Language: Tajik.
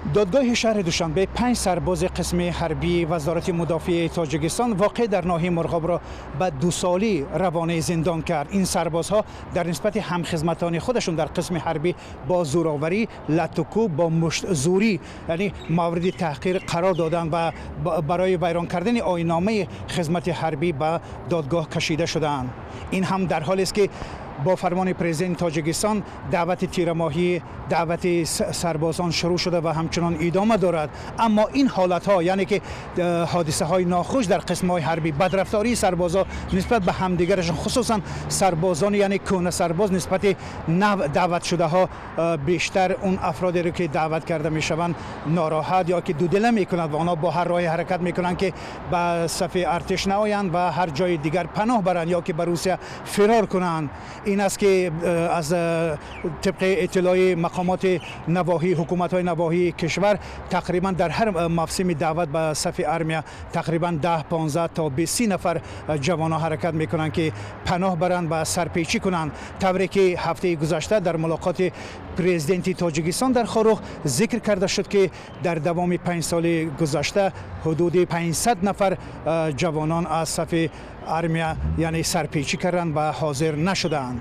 Додгоҳи шаҳри Душанбе панҷ сарбози қисми ҳарбии Вазорати мудофиаи Тоҷикистон, воқеъ дар ноҳияи Мурғобро, ба дусолӣ равонаи зиндон кард. Ин сарбозҳо дар нисбати ҳамхизматони худашон дар қисми ҳарбӣ бо зӯроварӣ, латукӯб, бо муштзӯрӣ, яъне мавриди таҳқир қарор доданд ва барои вайрон кардани оинномаи хизмати ҳарбӣ ба додгоҳ кашида шудаанд. Ин ҳам дар ҳолест, ки бо фармони президенти Тоҷикистон даъвати тирамоҳӣ, даъвати сарбозон шурӯъ шуда ва ҳамчунон идома дорад. Аммо ин ҳолатҳо, яъне ки ҳодисаҳои нохуш дар қисмҳои ҳарбӣ, бадрафтории сарбозо нисбат ба ҳамдигарашон, хусусан сарбозони, яъне кӯҳна сарбоз нисбати нав даъватшудаҳо, бештар он афродеро, ки даъват карда мешаванд, нороҳат ё ки дудила мекунад ва онҳо бо ҳар роҳе ҳаракат мекунанд, ки ба сафи артиш наоянд ва ҳар ҷои дигар паноҳ баранд ё ки ба Русия фирор кунанд. Ин аст, ки аз тибқи иттилои мақомоти навоҳӣ, ҳукуматҳои навоҳии кишвар, тақрибан дар ҳар мавсими даъват ба сафи армия тақрибан 10, 15 то 20 нафар ҷавонон ҳаракат мекунанд, ки паноҳ баранд ва сарпечӣ кунанд. Тавре ки ҳафтаи гузашта дар мулоқоти президенти Тоҷикистон дар Хоруғ зикр карда шуд, ки дар давоми 5 соли гузашта ҳудуди 500 нафар ҷавонон аз сафи армия, яъне сарпечӣ карданд ва ҳозир нашудаанд.